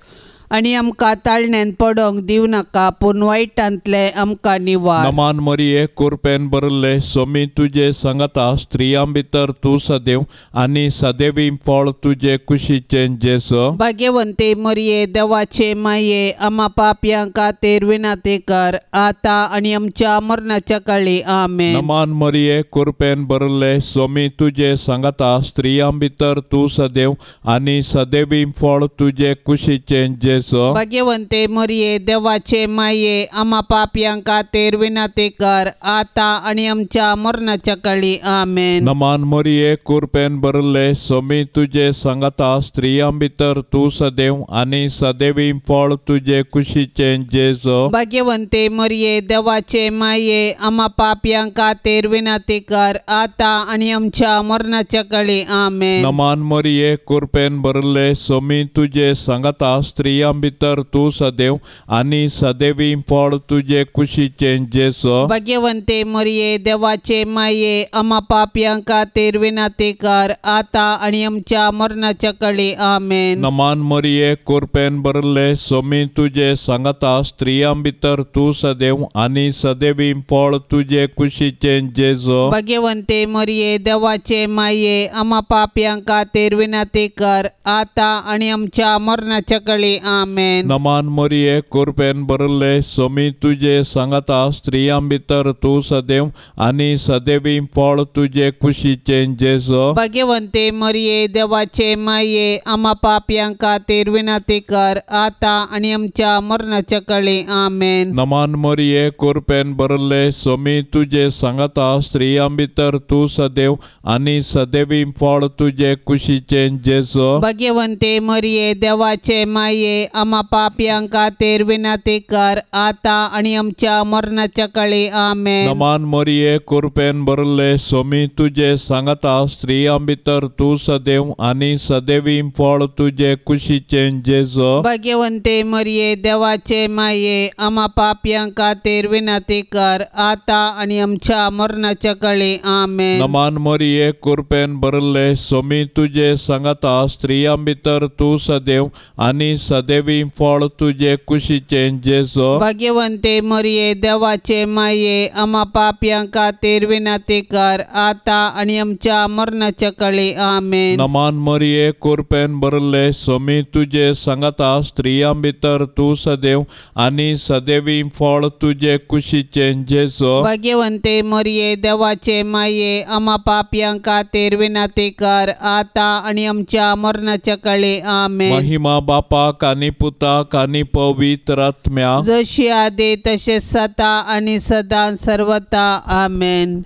आनी आमकां ताळण्यान पडोंक दिवं नाका पूण वायटांतले आमकां निवार.
नमान मरिये कुरपेन भरिल्ले सोमी तुजे सांगाता स्त्रियां भितर तूं सदैव आनी सदैवी फळ तुजे कुशीचें जेजू.
भाग्यवंते मरिये देवाचे माये आमा पापयां खातीर विनंती कर आतां आनी आमच्या मरणाच्या काळी. आमेन.
नमान मरिये कुरपेन भरिल्ले सोमी तुजे सांगाता स्त्रियां भितर तूं सदैव आनी सदैवी फळ तुजे कुशीचें जेजू.
भाग्यवंते मरिये देवाचे माये आमा पापयां खातीर विनंती कर आतां आनी आमच्या मरणाच्या काळी. आमेन.
नमान मरिये कुरपेन भरिल्ले सोमी तुजे सांगाता स्त्रियां भितर तूं सदैव आनी सदैवी फळ तुजे कुशीचें जेजू.
भाग्यवंते मरिये देवाचे माये आमा पापयां खातीर विनंती कर आतां आनी आमच्या मरणाच्या काळी. आमेन.
नमान मरिये कुरपेन भरिल्ले सोमी तुजे सांगाता स्त्रियां भितर तूं सदैव आनी सदैवी फळ तुजे कुशीचें जेजू.
भाग्यवंते मरिये देवाचे माये आमा पापयां खातीर विनंती कर आतां आनी आमच्या मरणाच्या काळी. आमेन.
नमान मरिये कुरपेन भरिल्ले सोमी तुजे सांगाता स्त्रियां भितर तूं सदैव आनी सदैवी फळ तुजे कुशीचें जेजू.
भाग्यवंते मरिये देवाचे माये आमा पापयां खातीर विनंती कर आतां आनी आमच्या मरणाच्या काळी. आमेन.
नमान मरिये कुरपेन भरिल्ले सोमी तुजे सांगाता स्त्रियां भितर तूं सदैव आनी सदैवी फळ तुजे कुशीचें जेजू.
भाग्यवंते मरिये देवाचे माये आमा पापयां खातीर विनंती कर आतां आनी आमच्या मरणाच्या काळी. आमेन.
नमान मरिये कुरपेन भरिल्ले सोमी तुजे सांगाता स्त्रियां भितर तूं सदैव आनी सदैवी फळ तुजे कुशीचें जेजू.
भाग्यवंते मरिये देवाचे माये आमा पापयां खातीर विनंती कर आतां आनी आमच्या मरणाच्या काळी. आमेन.
नमान मरिये कुरपेन भरिल्ले सोमी तुजे सांगाता स्त्रियां भितर तूं सदैव आनी सदैवी फळ तुजे कुशीचें जेजू.
भाग्यवंते मरिये देवाचे माये आमा पापयां खातीर विनंती कर आतां आनी आमच्या मरणाच्या काळी. आमेन.
नमान मरिये कुरपेन भरिल्ले सोमी तुजे सांगाता स्त्रियां भितर तूं सदैव आनी सदैवी फळ तुजे कुशीचें जेजू.
भाग्यवंते मरिये देवाचे माये आमा पापयां खातीर विनंती कर आतां आनी आमच्या मरणाच्या काळी. आमेन.
नमान मरिये कुरपेन भरिल्ले सोमी तुजे सांगाता स्त्रियां भितर तूं सदैव आनी सदैवी फळ तुजे कुशीचें जेजू.
भाग्यवंते मरिये देवाचे माये आमा पापयां खातीर विनंती कर आतां आनी आमच्या मरणाच्या काळी. आमेन.
महिमा बापाक आनी पुताक आनी पवित्र आत्म्याक,
जशी आदी तशें सदा आनी सदां सर्वता. आमेन.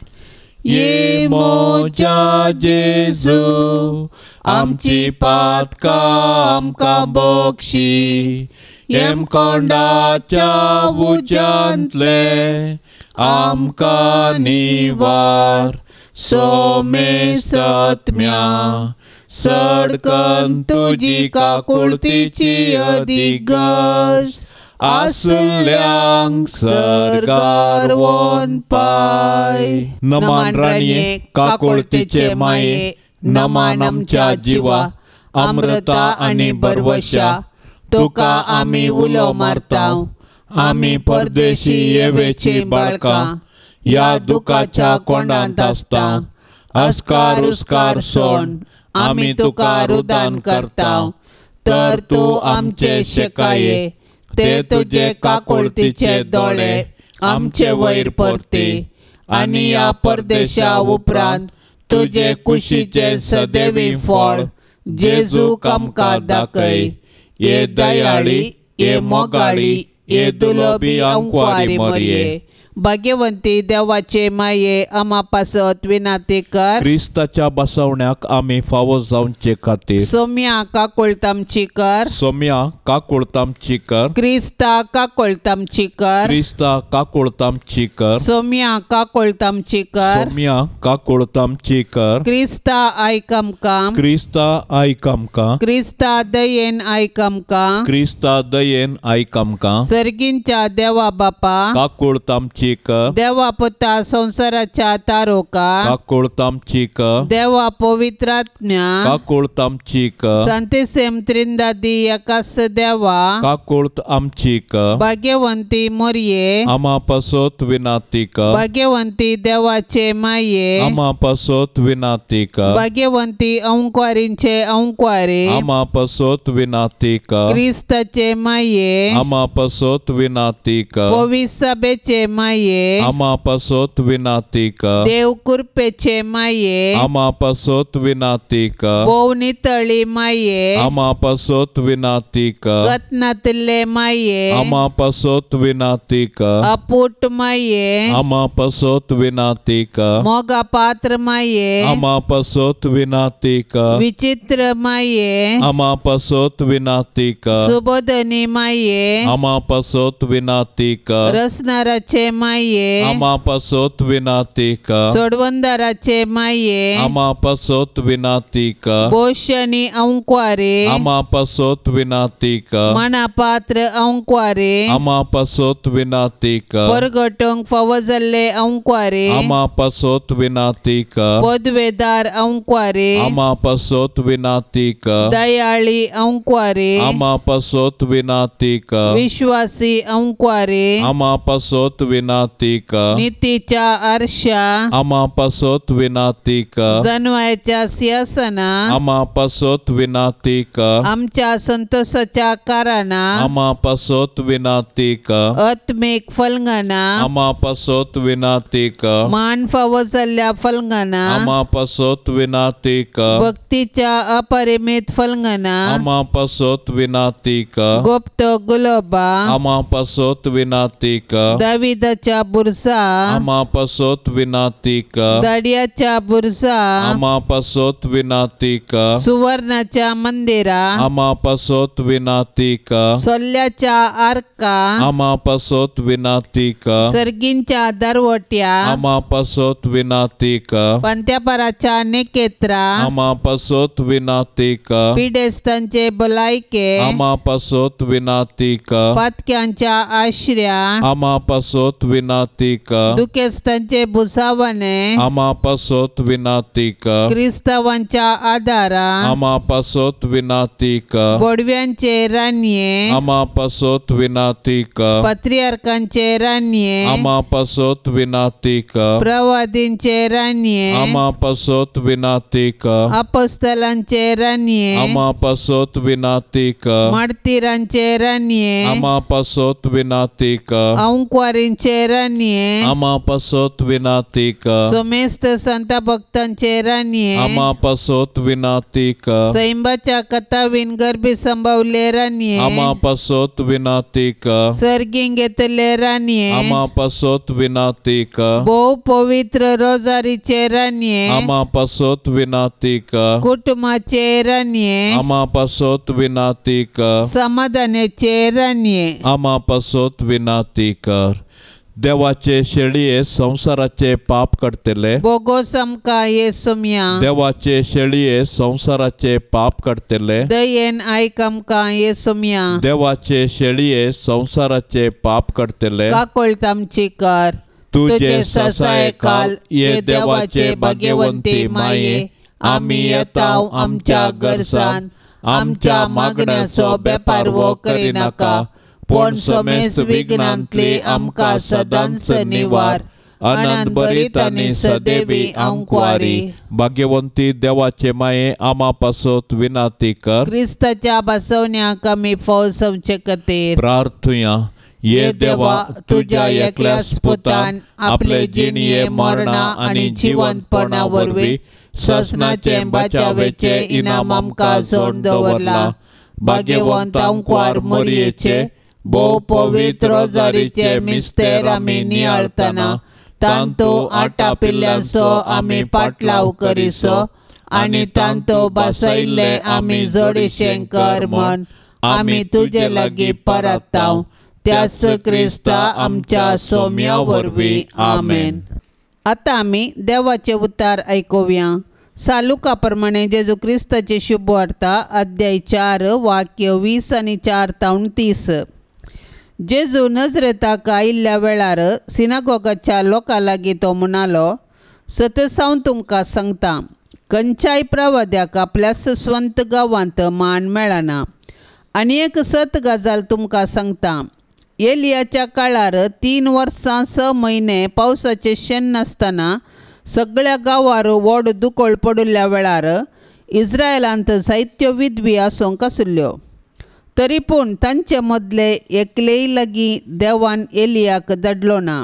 ये म्हज्या जेजू आमची पातकां आमकां बक्षी हेमकोंडाच्या उज्यांतले आमकां निवार सोमे सत्म्या सडकन तुजी काकुळतीची अदीक गरज आसल्यांक सर्गार वोन पाय. नमान राणये काकुळतीचे माये नमान आमच्या जिवा अमृता आनी बरवशा तुका आमी उलो मारता. आमी परदेशी येवेची बाळकां ह्या दुखाच्या कोंडांत आसता. अस्कार उस्कार सोण आमी तुका रुदान करता तर तूं आमचे शेकाये ते तुजे काकुळतीचे दोळे आमचे वयर परती आनी ह्या परदेशा उपरांत तुजे कुशीचे सदैवी फळ जेजू आमकां दाखय. ये दयाळी ये मोगाळी ये दुलबी अंकवारी मरिये भाग्यवंती देवाचे माये आमा पासत विनंती कर. क्रिस्ताच्या बसवण्याक आमी फावो जावचे खातीर
सोम्या काकुळतामची कर.
सोम्या काकुळतामची कर.
क्रिस्ता काकुळतामची कर.
क्रिस्ता काकुळतामची कर.
सोम्या काकुळतामची कर.
सोम्या काकुळतामची कर.
क्रिस्ता आयक आमकां.
क्रिस्ता आयक आमकां.
क्रिस्ता दयेन आयक आमकां.
क्रिस्ता दयेन आयक आमकां.
सर्गींच्या देवा बापा
काकुळतामची आमची कर।
देवा पुता संवसाराच्या तारोका
काकुळत आमची कर।
देवा पवित्रात्म्या
काकुळत आमची कर।
संतेसेम त्रिंदादी एकास देवा
काकुळत आमची कर।
भाग्यवंती मोरये
आमा पासत विनाती कर।
भाग्यवंती देवाचे माये
आमा पासत विनाती कर।
भाग्यवंती अंकवारींचे अंकवारे
आमा पासत विनाती कर।
क्रिस्ताचे माये
आमा पासत विनाती कर।
पविसभेचे माये
आमा पासत विनाती कर।
देव कृपेचे माये
आमा पासत विनाती कर।
भोव नितळी माये
आमा पासत विनाती कर।
गतनातले माये
आमा पासत विनाती कर।
अपूट माये
आमा पासत विनाती कर।
मोगा पात्र माये
आमा पासत विनाती कर।
विचित्र माये
आमा पासत विनाती कर।
सुबोधनी माये
आमा पासत विनाती कर।
रसनाराचे माये
आमा पासत विनाती कर।
सोडवंदाराचे माये
आमा पासत विनाती कर।
पोषणी अंकवारे
आमा पासत विनाती कर।
मना पात्र अंकवारे
आमा पासत विनाती कर।
परगटोंक फावो जाल्ले अंकवारे
आमा पासत विनाती कर।
पदवेदार अंकवारे
आमा पासत विनाती कर।
दयाळी अंकवारे
आमा पासत विनाती कर।
विश्वासी अंकवारे
आमा पासत विनाती कर।
नीतीच्या आरशा
आमा पासत विनाती कर।
जनवायच्या सिंहासना
आमा पासत विनाती कर।
आमच्या संतोषाच्या कारणा
आमा पासत विनाती कर।
आत्मिक फलंगना
आमा पासत विनाती कर।
मान फावो जाल्ल्या फलंगना
आमा पासत विनाती कर।
भक्तीच्या अपरिमित फलंगना
आमा पासत विनाती कर।
गुप्त गुलोबा
आमा पासत विनाती कर।
दाविदाच्या बुरसा
आमा पासत विनाती कर।
दाडियाच्या बुरसा
आमा पासत विनाती कर।
सुवर्णाच्या मंदिरा
आमा पासत विनाती कर।
सोल्ल्याच्या आर्का
आमा पासत विनाती कर।
सर्गींच्या दरवट्या
आमा पासत विनाती कर।
पंत्यापराच्या नेकेत्रा
आमा पासत विनाती कर।
पिडेस्तांचे भलायके
आमा पासत विनाती कर।
पातक्यांच्या आश्र्या
आमा पासत विनाती कर।
दुखेस्तांचे भुसावणे
आमा पासत विनाती कर।
क्रिस्तावांच्या आदारा
आमा पासत विनाती कर।
बोडव्यांचे रानये
आमा पासत विनाती कर।
पत्रियार्कांचे रानये
आमा पासत विनाती कर।
प्रवादींचे रानये
आमा पासत विनाती कर।
अपोस्तलांचे रानये
आमा पासत विनाती कर।
मार्तीरांचे रानये
आमा पासत विनाती कर।
अंकवारींचे रानये
आमा पासत विनाती कर।
सोमेस्त संत भक्तांचे रानये
आमा पासत विनाती कर।
सैंबाच्या कथावीन गर्भी संभवले रानये
आमा पासत विनाती कर।
सर्गींग घेतले रानये
आमा पासत विनाती कर।
भोव पवित्र रोजारीचे रानये
आमा पासत विनाती कर।
कुटुंबाचे रानये
आमा पासत विनाती कर।
समाधानाचे रानये
आमा पासत विनाती कर। देवाचे शेळये संवसाराचे पाप काडटले
बोगोस आमकां येसुम्या।
देवाचे शेळये संवसाराचे पाप काडटले
दयेन आयक आमकां येसुम्या।
देवाचे शेळये संवसाराचे पाप काडटले
काकोळत आमची कर।
तुझे ससायकाल ये देवाचे भाग्यवंती माये आमी येता आमच्या गरजान आमच्या मागण्याचो बेपारवो करिनाका
पूण समेस विघ्नांतली आमकां सदांच निवार। आनंद भरीत आनी सदैवी आंकवारी।
भाग्यवंती देवाचे माये आमा पासत विनाती कर।
क्रिस्ताच्या बसवण्याक आमी फौज संवचे खातीर
प्रार्थुया। ये देवा तुझ्या एकल्याच पुतान आपले जिणये मरणा आनी जिवंतपणा वरवीं ससनाचे बचावेचे इनाम आमकां जोडून दवरला। भाग्यवंत आंकवार मोरयेचे भोव पवित्र रोजारीचे मिस्तेर आमी नियाळतना तांतो आटापिल्ल्यांचो आमी पाटलाव करिसो आनी तांतो बसयल्ले आमी जोडीशें कर म्हण आमी तुजे लागीं परताव त्यास क्रिस्ता आमच्या सोम्या वरवीं आमेन। आतां आमी देवाचें उतार आयकुया। सालुका प्रमाणे जेजू क्रिस्ताची शुभवार्ता अध्याय 4 वाक्य 20 आनी 4 तावन 30।
जेजू नजरेताक आयिल्ल्या वेळार सिनागोगाच्या लोकां लागीं तो म्हणालो, सतसावन तुमकां सांगता, खंयच्याय प्रवाद्याक आपल्या स्वंत गांवांत मान मेळना. आनी एक सत गजाल तुमकां सांगता, एलियाच्या काळार 3 वर्सां 6 म्हयने पावसाचें शेण नासतना सगळ्या गांवार व्हड दुकळ पडिल्ल्या वेळार इस्रायलांत जायत्यो विधवी आसूंक आशिल्ल्यो. तरी पूण तांचे मदले एकलेय लागीं देवान एलियाक धाडलो ना.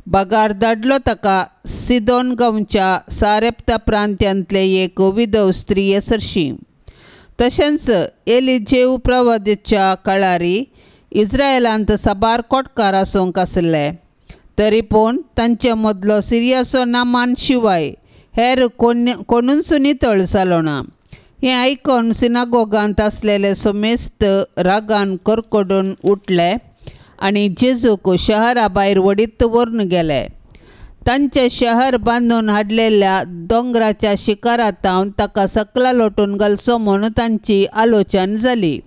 बगार धाडलो ताका सिदोन गांवच्या सारेप्ता प्रांत्यांतले एक विधव स्त्री सरशी. तशेंच एलिजेव प्रवादीच्या काळारी इस्रायलांत साबार कोटकार आसूंक आशिल्ले. तरी पूण तांचे मदलो सिरियाचो नामान शिवाय हेर कोणूच नितळ जालो ना. हें आयकून सिनागोगांत आसलेले समेस्त रागान करकडून उठले आनी जेजूक शहरा भायर वडीत व्हरून गेले. तांचें शहर बांदून हाडलेल्या दोंगराच्या शिखरांत ताका सकला लोटून घालचो म्हूण तांची आलोचन जाली.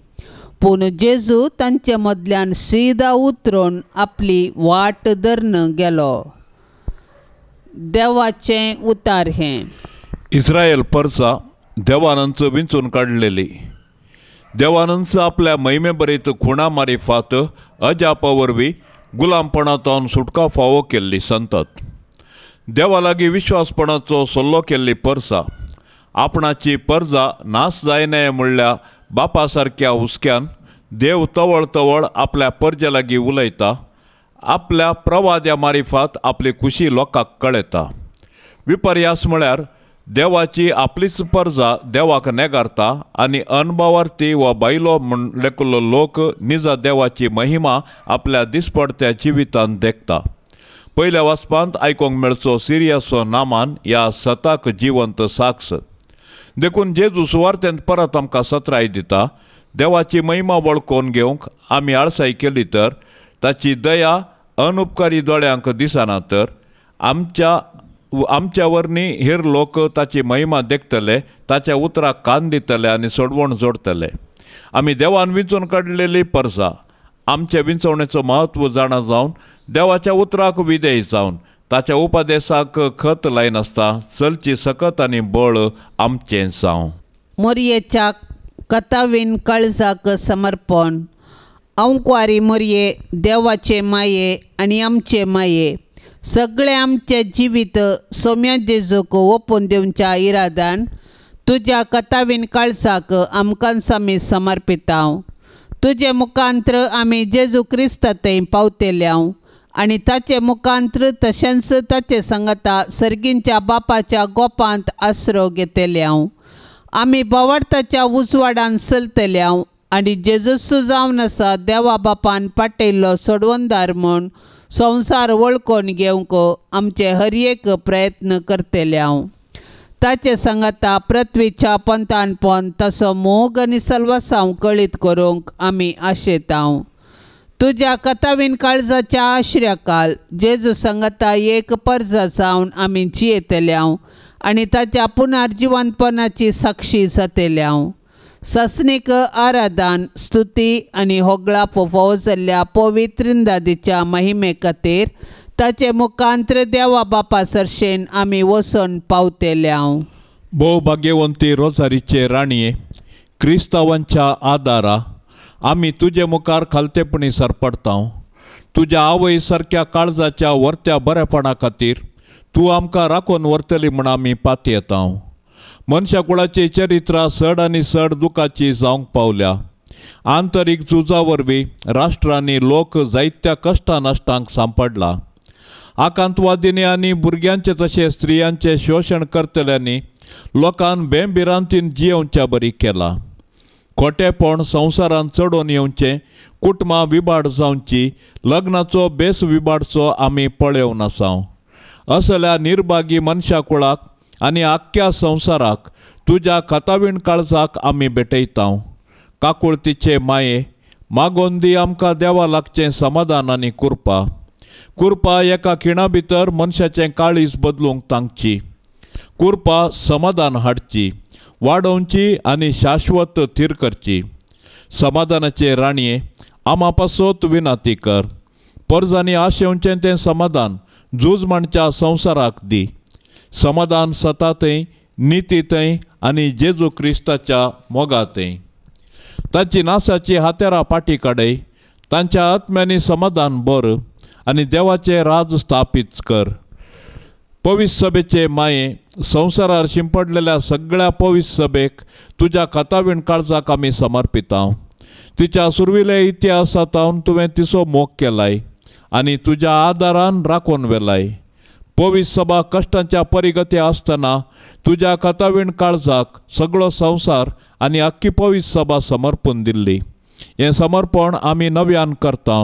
पूण जेजू तांचे मदल्यान सीदा उतरून आपली वाट धरून गेलो. देवाचें उतार हें.
इस्रायल परसा देवानंच विंचून काडलेली. देवानंच आपल्या महिमे बरीत खुणा मारिफात अजापा वरवीं गुलामपणांतून सुटका फावो केल्ली संतत. देवा लागीं विश्वासपणाचो सल्लो केल्ली परसा आपणाची परजा नाश जायना म्हणल्या बापा सारक्या हुस्क्यान देव तवळ तवळ आपल्या परजे लागीं उलयता. आपल्या प्रवाद्या मारिफात आपली खुशी लोकांक कळयता. विपर्यास म्हळ्यार देवाची आपलीच परजा देवाक नेगारता आनी अनभावार्थी वा बायलो म्हूण लेखिल्लो लोक निजा देवाची महिमा आपल्या दिसपडत्या जिवितांत देखता. पयल्या वाचपांत आयकूंक मेळचो सिरियाचो नामान ह्या सताक जिवंत साक्ष. देखून जेजू सुवार्थेंत परत आमकां सत्राय दिता. देवाची महिमा वळखून घेवंक आमी आळसाय केली तर ताची दया अनुपकारी दोळ्यांक दिसना तर आमच्या वरनी हेर लोक ताची महिमा देखतले, ताच्या उतराक कान दितले आनी सोडवण जोडटले. आमी देवान विंचून काडलेली परसा आमच्या विंचवणेचो म्हत्व जाणा जावन देवाच्या उतराक विधेय जावन ताच्या उपदेसाक खत लायनासता चलची सकत आनी बळ आमचें जावं.
मोरयेच्या कथावीन काळजाक समर्पण. अंकुवारी मोरये देवाचे माये आनी आमचे माये सगळे आमचे जिवीत सोम्या जेजूक ओपून दिवच्या इरादान तुज्या कथावीन काळजाक आमकां आमी समर्पितांव. तुजे मुखांत्र आमी जेजू क्रिस्ता थंय पावतेल्यांव आनी ताचे मुखांत्र तशेंच ताचे सांगाता सर्गींच्या बापाच्या गोपांत आसरो घेतल्यांव. आमी बोवार्थाच्या उजवाडान चलतल्यांव आनी जेजूस जावन आसा देवा बापान पाटयल्लो सोडवणदार म्हूण संवसार वळखून घेवंक आमचे हर एक प्रयत्न करतल्यांव. ताचे सांगाता पृथ्वीच्या पंथान पण तसो मोग आनी सल्वासांव कळीत करूंक आमी आशेतांव. तुज्या कथावीन काळजाच्या आश्र्याकाल जेजू सांगाता एक परजा जावन आमी जियेतल्यांव आनी ताच्या पुनर्जिवंतपणाची साक्षी जातल्यांव. ससनीक आराधन स्तुती आनी होगळा फोफो जाल्ल्या पवित्रिंदादीच्या महिमे खातीर ताचे मुखांत्र देवा बापा सरशेन आमी वचून पावतेल्यांव.
भोव भाग्यवंती रोजारीचे राणये, क्रिस्तांवांच्या आदारा आमी तुजे मुखार खालतेपणी सरपडतांव. तुज्या आवय सारक्या काळजाच्या वर्त्या बरेपणा खातीर तूं आमकां राखून व्हरतली म्हूण आमी पातयेतांव. मनशा कुळाची चरित्रां चड आनी चड दुखाची जावंक पावल्या. आंतरीक झुजा वरवीं राष्ट्रांनी लोक जायत्या कश्टा नाश्टांक सांपडला. आकांतवादींनी आनी भुरग्यांचे तशें स्त्रियांचें शोशण करतल्यांनी लोकान बेंभिरांतीन जियेवच्या बरी केला. खोटेपण संवसारांत चडोवन येवचें, कुटुंबां विबाड जावची, लग्नाचो बेस विबाडचो आमी पळोवन आसाव. असल्या निर्भागी मनशा कुळाक आनी आख्ख्या संवसाराक तुज्या खातावीण काळजाक आमी भेटयतांव. काकुळतीचे माये मागोन दी आमकां देवा लागचें समाधान आनी कृपा. कृपा एका खिणा भितर मनशाचें काळीज बदलूंक तांकची. कृपा समाधान हाडची, वाडोवची आनी शाश्वत थीर करची. समाधानाचे राणये आमा पासत विनाती कर. परजांनी आशेवचें तें समाधान झूज मांडच्या संवसाराक दी. समाधान सता थंय, निती थंय आनी जेजू क्रिस्ताच्या मोगा थंय. तांची नासाची हातेरां फाटी काडय, तांच्या आत्म्यांनी समाधान बर आनी देवाचें राज स्थापीत कर. पवित्र सभेचे माये संवसारार शिंपडलेल्या सगळ्या पवित्र सभेक तुज्या खातावीण काळजाक आमी समर्पिता. तिच्या सुरविले इतिहासांत तुवें तिचो मोग केलाय आनी तुज्या आदारान राखून व्हेलाय. पवित्र सभा कश्टांच्या परिगती आसतना तुज्या खातावीण काळजाक सगळो संवसार आनी आख्खी पवित्र सभा समर्पून दिल्ली. हें समर्पण आमी नव्यान करता.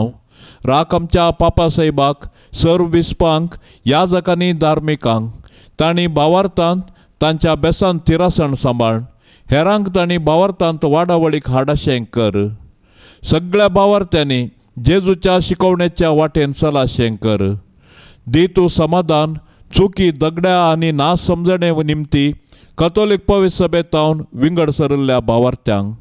राख आमच्या पापा साहेबाक, सर्व बिस्पांक, याजकांनी धार्मिकांक, तांणी भावार्थांत तांच्या बेसान थिरासण सांबाळ, हेरांक तांणी भावार्थांत वाडावळीक हाडाशें कर. सगळ्या भावार्थ्यांनी जेजूच्या शिकवणेच्या वाटेन चलाशें कर. दी तूं समाधान चुकी दगड्या आनी ना समजणे निमती कथोलीक पवित्र सभेतावन विंगड सरिल्ल्या भावार्थ्यांक,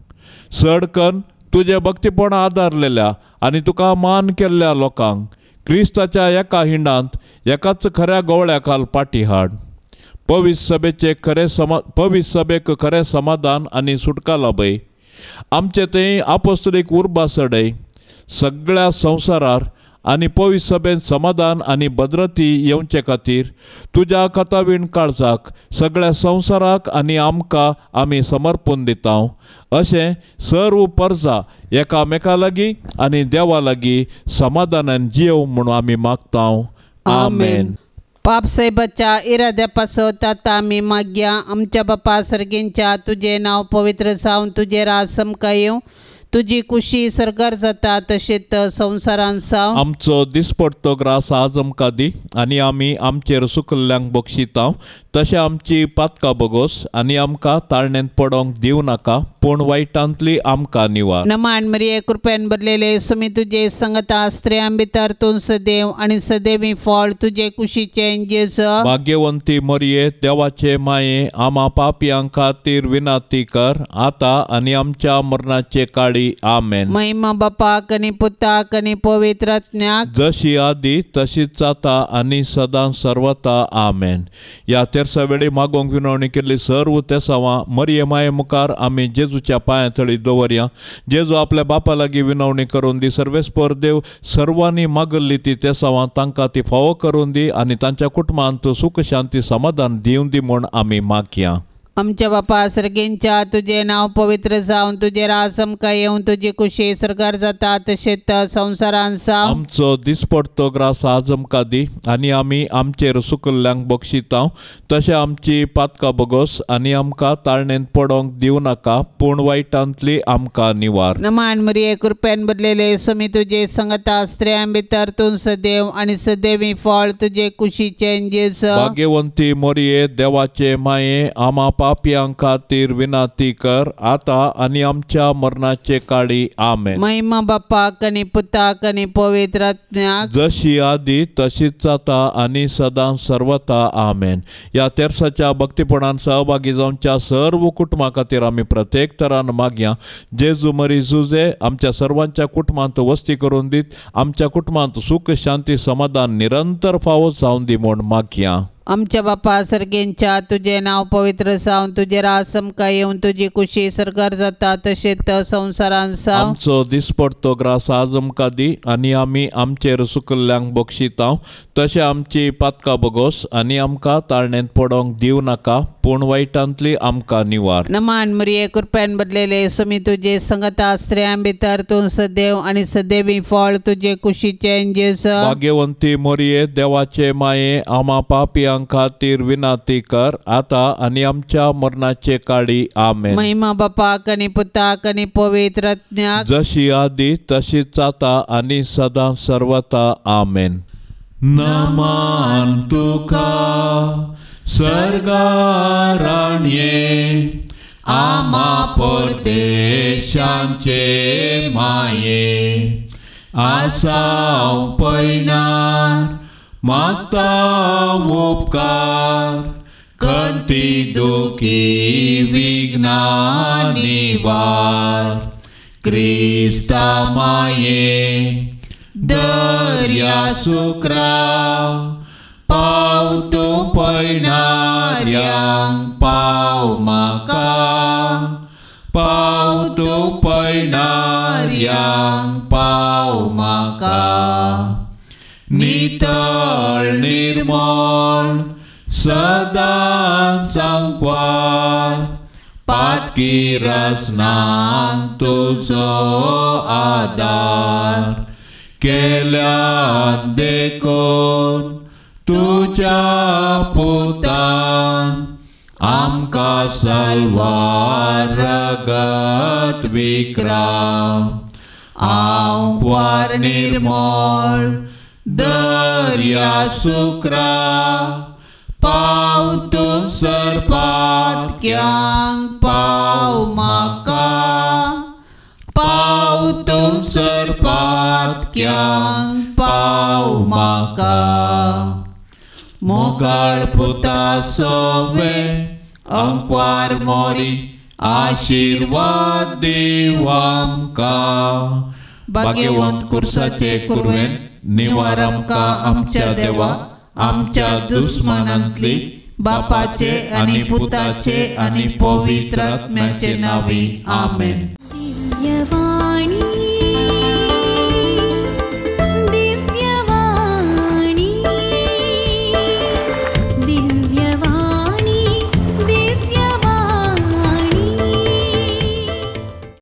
चड कन्न तुजें भक्तीपण आदारलेल्या आनी तुका मान केल्ल्या लोकांक क्रिस्ताच्या एका हिंडांत एकाच खऱ्या गवळ्या खाल पाटी हाड. पवित्र सभेचे खरें पवित्र सभेक खरें समाधान आनी सुटका लाभय. आमचे थंय आपोस्तलीक उर्बा सडय. सगळ्या संवसारार आनी पवित्र सभेन समाधान आनी भद्रती येवचे खातीर तुज्या कथावीण काळजाक सगळ्या संवसाराक आनी आमकां आमी समर्पून दिता. अशें सर्व परजा एकामेका लागीं आनी देवा लागीं समाधानान जियेव म्हणून आमी मागता. आमेन.
पाप साहेबाच्या इराद्या पासत आतां आमी मागया. आमच्या बापा सर्गींच्या तुजें नांव पवित्र जावन तुजें राज आमकां येवं, तुजी कुशी सरकार जाता तशेंच संवसारान जावं.
आमचो दिसपडतो ग्रास आज आमकां दी आनी आमी आमचेर सुकल्ल्यांक बक्षिता तशें आमची पातकां बगोस आनी आमकां ताळणेंत पडोंक दिवं नाका, पूण वायटांतली आमकां निवार.
नमान मरिये, कृपेन भरलेले, सुमी तुजे संगता, स्त्रियां भितर तूं सदैव आनी सदैवी फळ तुजे कुशीचें जेजू.
भाग्यवंती मरिये, देवाचे माये, आमा पापयां खातीर विनाती कर आतां आनी आमच्या मरणाचे काळी. आमेन.
महिमा बापाक आनी पुताक आनी पवित्र आत्म्याक,
जशी आदी तशीच जाता आनी सदां सर्वता. आमेन. ह्या तेरसा वेळी मागोवंक विनवणी केल्ली सर्व तेसावां मरिये माये मुखार आमी जेजूच्या पांया तळी दवरया. जेजू आपल्या बापा लागीं विनवणी करून दी. सर्वेस्पर देव सर्वांनी मागल्ली ती तेसावां तांकां ती फावो करून दी आनी तांच्या कुटुंबांत सुख शांती समाधान दिवं दी म्हूण आमी मागया.
आमच्या बापा सर्गींच्या तुजें नांव पवित्र जावन तुजें राज आमकां येवं, तुजी कुशी सरकार जाता तशेंच संवसारान जावं.
आमचो दिसपडतो ग्रास आज आमकां दी आनी आमी आमचेर सुकल्ल्यांक बक्षिता तशें आमची पातकां बगोस आनी आमकां ताळणेंत पडोंक दिवं नाका, पूण वायटांतली आमकां निवार.
नमान मरिये, कृपेन भरलेले, सुमी तुजे संगता, स्त्रियां भितर तूं सदैव आनी सदैवी फळ तुजे कुशीचें जेजू.
भाग्यवंती मरिये, देवाचे माये, आमा पापयां खातीर विनाती कर आतां आनी आमच्या मरणाचे काळी. आमेन.
महिमा बापाक आनी पुताक आनी पवित्र आत्म्याक,
जशी आदी तशीच जाता आनी सदां सर्वता. आमेन. ह्या तेरसाच्या भक्तीपणान सहभागी जावच्या सर्व कुटुंबा खातीर आमी प्रत्येक तरान मागया. जेजू मरी जुजे आमच्या सर्वांच्या कुटुंबांत वस्ती करून दीत, आमच्या कुटुंबांत सुख शांती समाधान निरंतर फावो जावन दी म्हूण मागया.
आमच्या बापा सर्गींच्या तुजें नांव पवित्र जावन तुजें राज आमकां येवं, तुजी कुशी सरकार जाता तशेंच संवसारान जावं.
आमचो दिसपडतो ग्रास आज आमकां दी आनी आमी आमचेर सुकल्ल्यांक बक्षिता तशें आमची पातकां बगोस आनी आमकां ताळणेंत पडोंक दिवं नाका, पूण वायटांतली आमकां निवार.
नमान मरिये, कृपेन भरलेले, सुमी तुजे संगता, स्त्रियां भितर तूं सदैव आनी सदैवी फळ तुजे कुशीचें जेजू.
भाग्यवंती मरिये, देवाचे माये, आमा पापयां खातीर विनाती कर आतां आनी आमच्या मरणाचे काळी. आमेन.
महिमा बापाक आनी पुताक आनी पवित्र आत्म्याक,
जशी आदी तशीच जाता आनी सदां सर्वता. आमेन. नमान तुका सर्गाराणये, आमा परदेशांचे माये, आसाव पयनार मागता उपकार, कंती दुखी विघ्ना निवार, क्रिस्ता माये दर्या सुक्रा पाव तूं पयणाऱ्यांक पाव म्हाका पाव तूं पयणाऱ्यांक पाव म्हाका नितळ निर्मळ सदां सांकवार पातकी रसनांक तुजो आदार केल्यान देखून तुज्या पुतान आमकां साल्वार रगत विक्राम आंकवार निर्मळ दर्या सुक्रा पाव तूं सरपातक्यांक पाव म्हाका पाव तूं सरपातक्यांक पाव म्हाका मोगाळ पुता सोवे अंकवार मोरी आशिर्वाद दीव आमकां भाग्यवंत कुर्साचे कुरवेन निवार आमकां आमच्या देवा आमच्या दुस्मानांतली बापाचे आनी पुताचे आनी पवित्र आत्म्याचे नांवी आमेन.